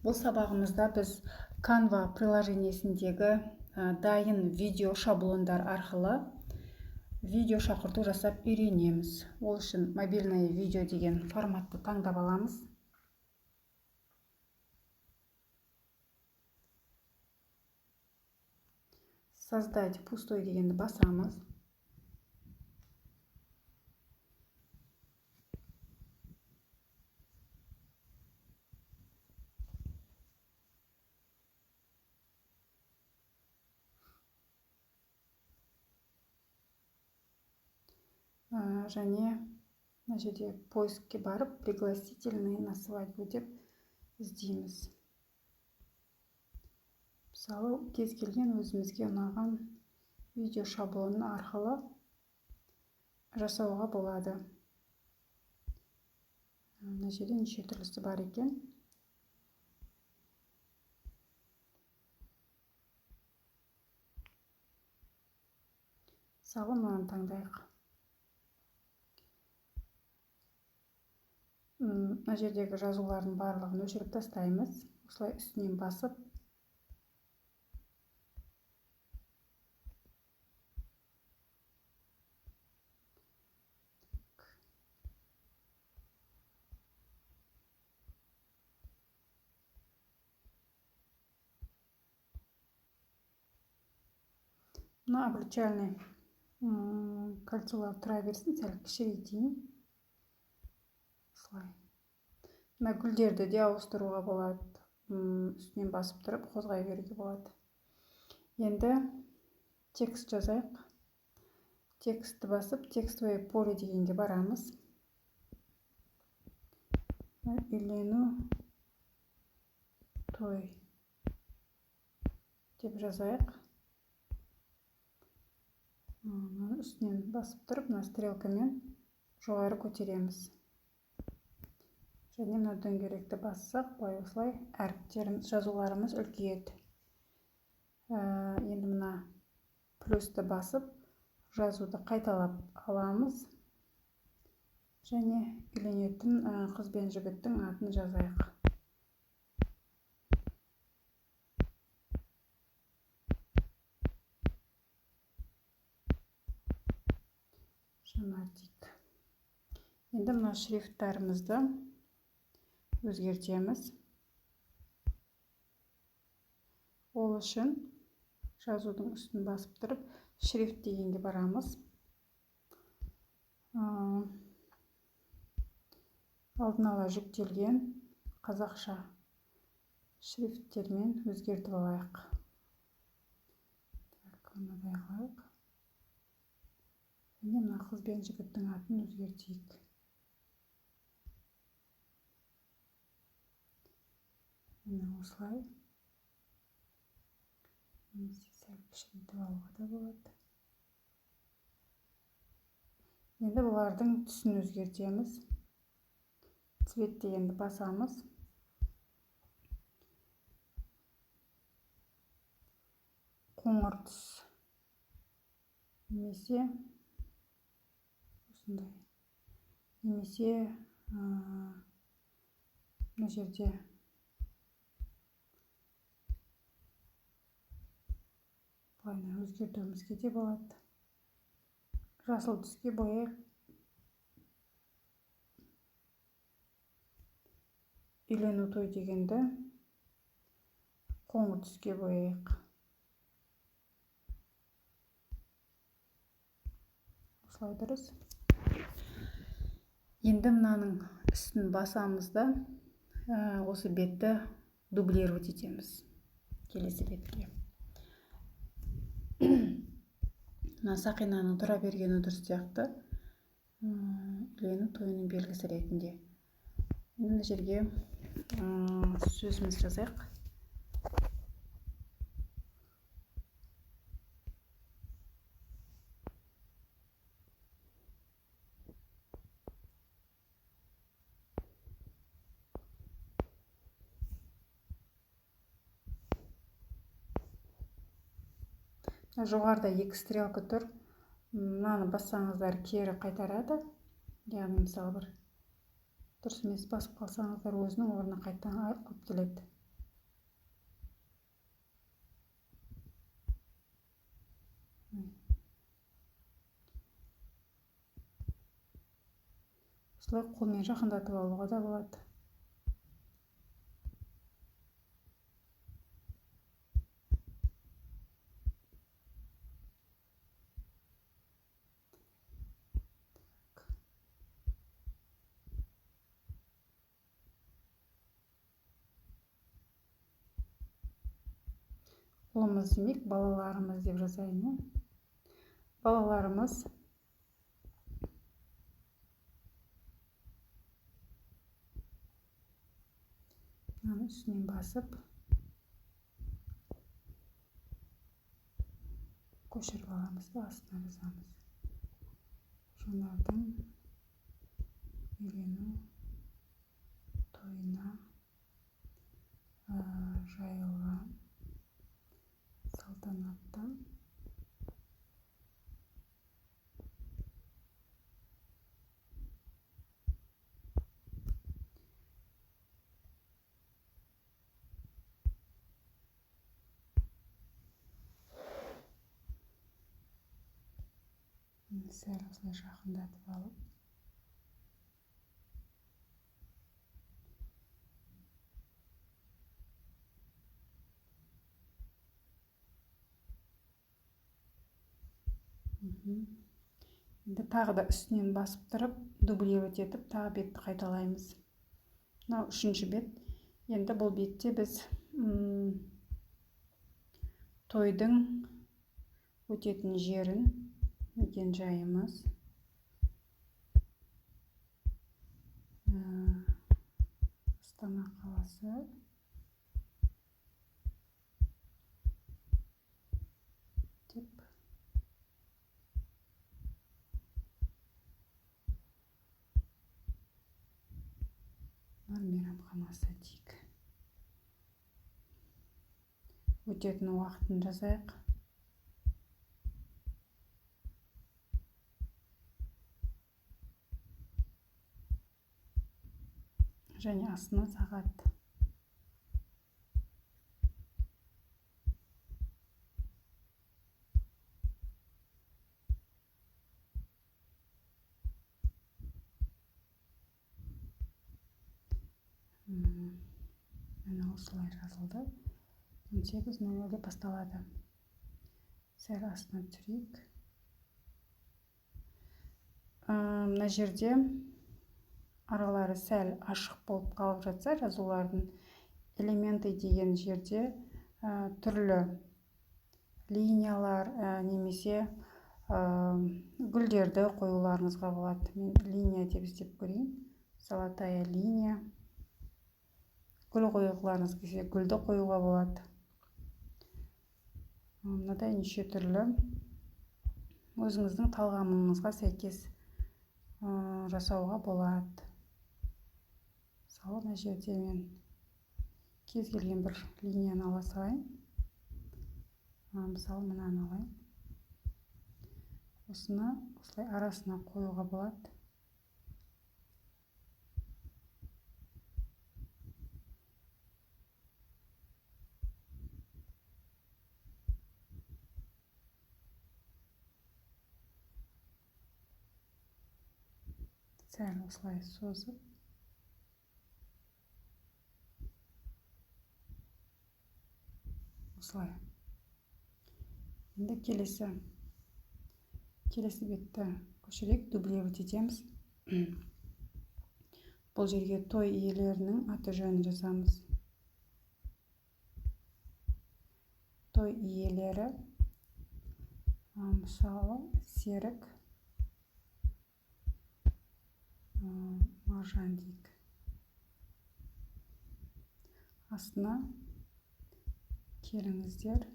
Бұл сабағымызда біз Canva приложениесіндегі дайын видео шаблондар арқылы видео шақырту жасап үйренеміз. Ол үшін мобильное видео деген форматты таңдап аламыз. Создать пустой дегенді басамыз. Және мына жерде поискке барып пригласительные на свадьбу деп іздейміз. Мысалы, кез келген өзімізге ұнаған видео шаблонын арқылы жасауға болады. Мына жерде неше түрлісі бар екен. Мысалы, мынаны таңдайық. Мына жердегі жазулардың барлығын өшіріп тастаймыз. Осылай үстінен басып, мына обручальный кольцолар тұра берсін, сәл кішірейтейін. Осылай. Мына гүлдерді де ауыстыруға болады. Үстінен басып тұрып қозғай беруге болады. Енді текст жазайық. Текстті басып, текстовое поле дегенге барамыз. Үйлену той деп жазайық. Мына үстінен басып тұрып, мына стрелкамен жоғары көтереміз. Және мына дөңгелекті бассақ, былай осылай әріптеріміз, жазуларымыз үлкейеді. Енді мына плюсті басып, жазуды қайталап аламыз. Және үйленетін қыз бен жігіттің атын жазайық. Жанар дейік. Енді мына шрифттарымызды өзгертеміз. Ол үшін жазудың үстін басып тұрып, шрифт дегенге барамыз. Алдын ала жүктелген қазақша шрифттермен өзгертіп алайық. Так, мынадай қылайық. Және мына қыз бен жігіттің атын өзгертейік. Міне осылай. Немесе сәл кішірейтіп алуға да болады. Енді бұлардың түсін өзгертеміз. Цвет дегенді басамыз. Қоңыр түс немесе осындай, немесе мына жерде былайынан өзгертуімізге де болады. Жасыл түске бояйық. Үйлену той дегенді қоңыр түске бояйық. Осылай дұрыс. Енді мынаның үстін басамыз да, осы бетті дублировать етеміз келесі бетке. Мына сақинаның тұра бергені дұрыс сияқты. Үйлену тойының белгісі ретінде. Енді мына жерге сөзіміз жазайық. Жоғарыда екі стрелка тұр. Мынаны бассаңыздар кері қайтарады. Яғни мысалы бір дұрыс емес басып қалсаңыздар өзінің орнына қайтадан алып келеді. Осылай қолмен жақындатып алуға да болады. Ұлымыз демек, балаларымыз деп жазайын. Балаларымыз мынаның үстінен басып көшіріп аламыз да астына жазамыз. Жанардың үйлену тойына жайылған салтанатты сәл осылай жақындатып алып енді тағы да үстінен басып тұрып дублировать етіп тағы бетті қайталаймыз. Мынау үшінші бет. Енді бұл бетте біз тойдың өтетін жерін, мекен жайымыз, Астана қаласы, деп Нар мейрамханасы дейік. Өтетін уақытын жазайық. Және астына сағат. Міне осылай жазылды. 18:00-де басталады. Сәл астына түсірейік. Мына жерде аралары сәл ашық болып қалып жатса, жазулардың элементы деген жерде түрлі линиялар немесе гүлдерді қоюларыңызға болады. Мен линия деп іздеп көрейін. Золотая линия. Гүл қойғыларыңыз келсе, гүлді қоюға болады. Мынадай неше түрлі өзіңіздің талғамыңызға сәйкес жасауға болады. Мысалы, мына жерде мен кез келген бір линияны ала салайын. Мысалы, мынаны алайын. Осыны осылай арасына қоюға болады. Сәл осылай созып осылай. Енді келесі бетті көшірейік, дублировать етеміз. Бұл жерге той иелерінің аты жөнін жазамыз. Той иелері, мысалы, Серік, Маржан дейік. Астына келіңіздер.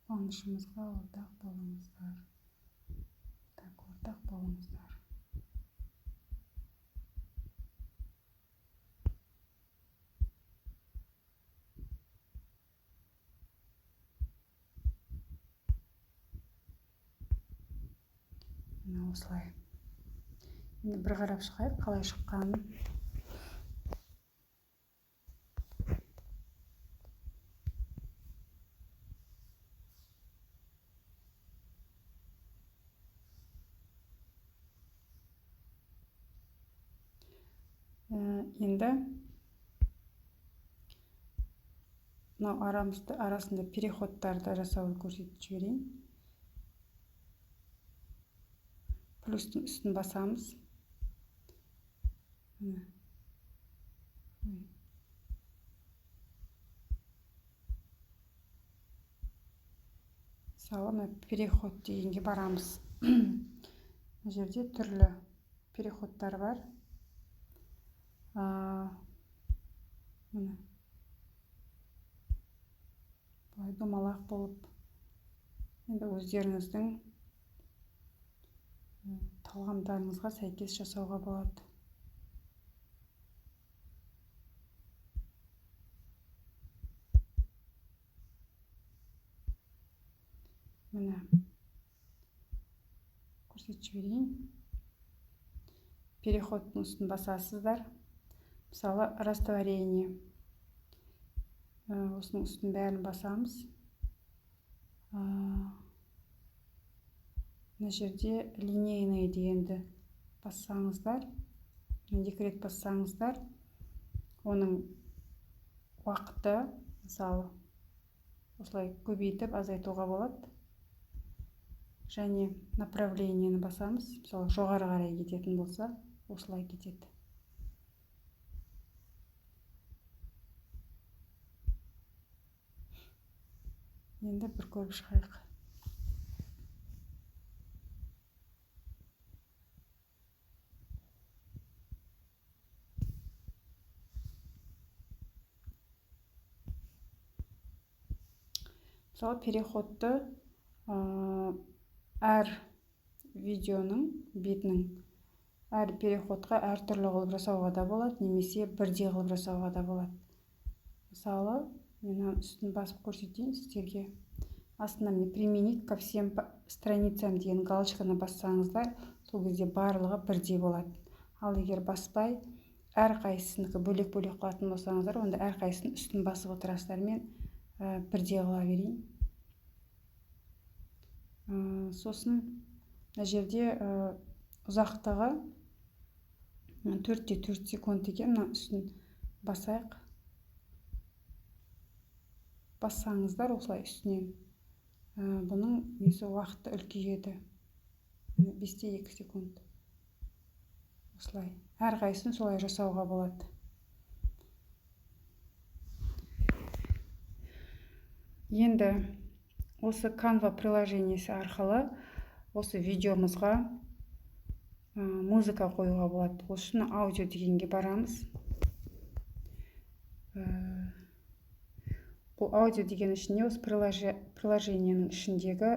Қуанышымызға ортақ болыңыздар. Так, ортақ болыңыздар. Міне осылай. Енді бір қарап шығайық, қалай шыққанын. Енді мынау арасында переходтарды жасауды көрсетіп жіберейін. Плюстың үстін басамыз. Мысалы, мына переход дегенге барамыз. Мына жерде түрлі переходтар бар. Міне. Былай домалақ болып, енді өздеріңіздің талғамдарыңызға сәйкес жасауға болады. Міне, көрсетіп жіберейін. Переходтың үстін басасыздар. Мысалы, растворение. Осының үстін бәрін басамыз. Мына жерде линейный дегенді бассаңыздар, екі рет бассаңыздар, оның уақыты, мысалы, осылай көбейтіп азайтуға болады. Және направлениені басамыз. Мысалы, жоғары қарай кететін болса, осылай кетеді. Енді бір көріп шығайық. Мысалы, переходты әр видеоның бетінің әр переходқа әртүрлі қылып жасауға да болады, немесе бірдей қылып жасауға да болады. Мысалы, мен мынаның үстін басып көрсетейін сіздерге. Астына міне применить ко всем страницам деген галочканы бассаңыздар, сол кезде барлығы бірдей болады. Ал егер баспай, әрқайсысынікі бөлек-бөлек қылатын болсаңыздар, онда әрқайсысының үстін басып отырасыздар. Мен бірдей қыла берейін. Сосын мына жерде ұзақтығы 4,4 секунд екен. Мына үстін басайық. Бассаңыздар осылай үстінен, бұның несі уақыты үлкейеді. Міне, 5,2 секунд. Осылай. Әрқайсысын солай жасауға болады. Енді осы Canva приложениесі арқылы осы видеомызға музыка қоюға болады. Осы үшін аудио дегенге барамыз. Бұл аудио деген ішіне осы приложениенің ішіндегі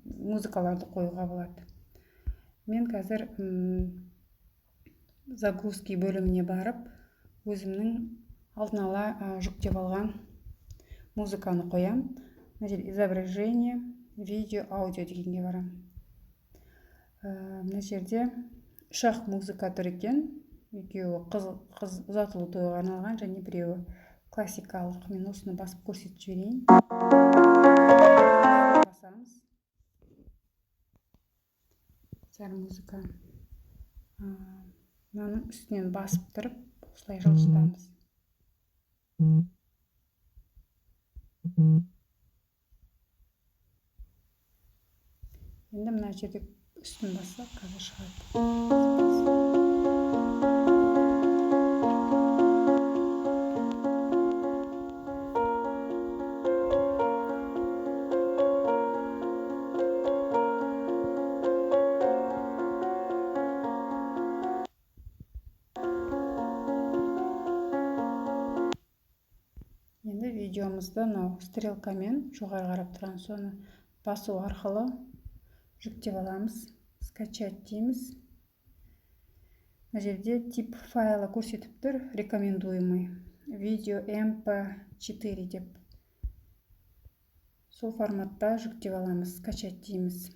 музыкаларды қоюға болады. Мен қазір загрузки бөліміне барып, өзімнің алдын ала жүктеп алған музыканы қоям. Мына жерде изображение, видео, аудио дегенге барам. Мына жерде үш-ақ музыка тұр екен. Екеуі қыз ұзатылу тойға арналған және біреуі классикалық. Мен осыны басып көрсетіп жіберейін. Басамыз. Сәл музыка. Мынаның үстінен басып тұрып, осылай жылжытамыз. Енді мына жерде үстін бассақ, қазір шығады. Енді видеомызды мынау стрелкамен жоғары қарап тұрған соны басу арқылы жүктеп аламыз. Скачать дейміз. Мына жерде тип файлы көрсетіп тұр, рекомендуемый видео MP4 деп. Сол форматта жүктеп аламыз, скачать дейміз.